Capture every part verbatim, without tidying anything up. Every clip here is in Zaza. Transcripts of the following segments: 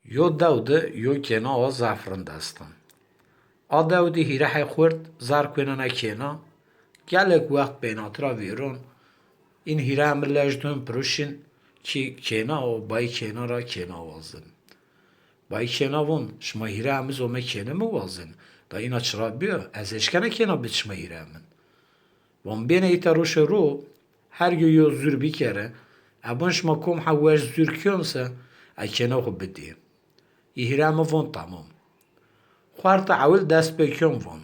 Yo dew de yo kêna wa zaf rind esta. A dew de hîrê hey xurt zar kuênena kêna, gelek wext peynati ra vêron. În hîrê emi lej dun piruşin ki kêna û bayî kêna ra kêna wazin. Bayî kêna von, şima hîrê emi zî ome kêne mi wazin? Da îna çira bîyo, ez eşkena kêna bid şima hîrê emin. Von bêne îta roşe ro, hergî yo zûr bîkere, e bon şima kom ha wej zûr kîyon se, e kêna xo bidî. Î hîrê emi von tamam. Xwerte ewil dest pê kîyon von.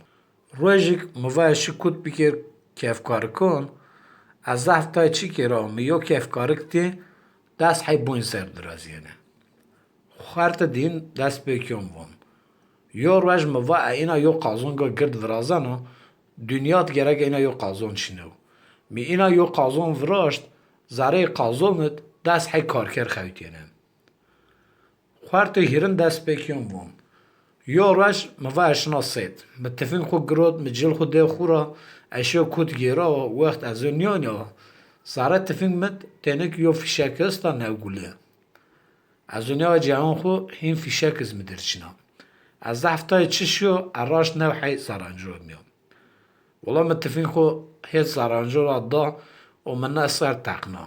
Rojik mi va ez şi kut bikêr kefkarikon, ez zaf tay çi kêra mi yo kefkarik dî, dest hey boyn ser dirazîyene. Xwerte dîn dest pê kîyon von. Yo roj mi va e îna yo qazonga gird virazeno, dinya di gerek îna yo qazon çinew. Mi îna yo qazon viraşt, zereyê qazon id dest hey karker xewtîyene. Xwerte hîrin dest pê kîyon von. Yo roj mi va ez şina sêd. Mi tifing xo girot, mi cil xo dê xo ra, ez şiyo kut gêrawa, wext ez o nîyonîyawa, zerre tifing mi tenêk yo fîşek esta newgule. Ez o nîyawa cewon xo hîn fîşek iz mi dir çina. Ez zaf tay çi şiyo, e raşt new hey zarancor mîyon. Wela mi tifing xo hêt zarancor ra da û mi na ser teqna.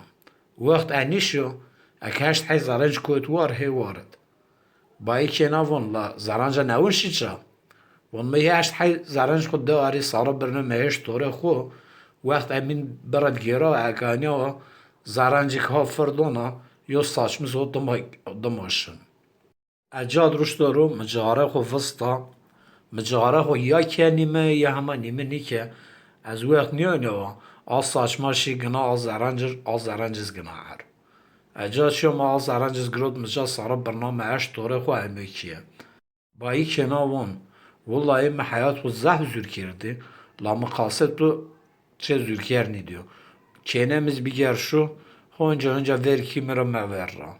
Wext e nîşiyo, e ke heşt hey zaranc kot war, hê war id. Bayî kêna von, la zaranca newin şi ça? Von mi heşt hey zaranc xo de arî sare birne mi heşt tore xo, wext e mîn bird gêra, e ke anîyawa zarancik ha fir dona, yo saçmiz ho dima, dima şin. E ca di ruşto ro mi cixare xo vista. Mi cixare xo ya ke nîme ya hema nîme nîke. Ez wext nîyonîyawa, a saçma şî gina a zerancir, a zeranciz gina er. E ca şiyo mi a zeranciz girot mi ca sare birna mi eşt tore xo eme kîye. Bayî kêna von, willayî mi heyat xo zaf zûr kerdî, la mi qasê to çê zûrker nîdîyo. Kêne mi zî bîger şo, honca honca ver kî mi ra mever ra.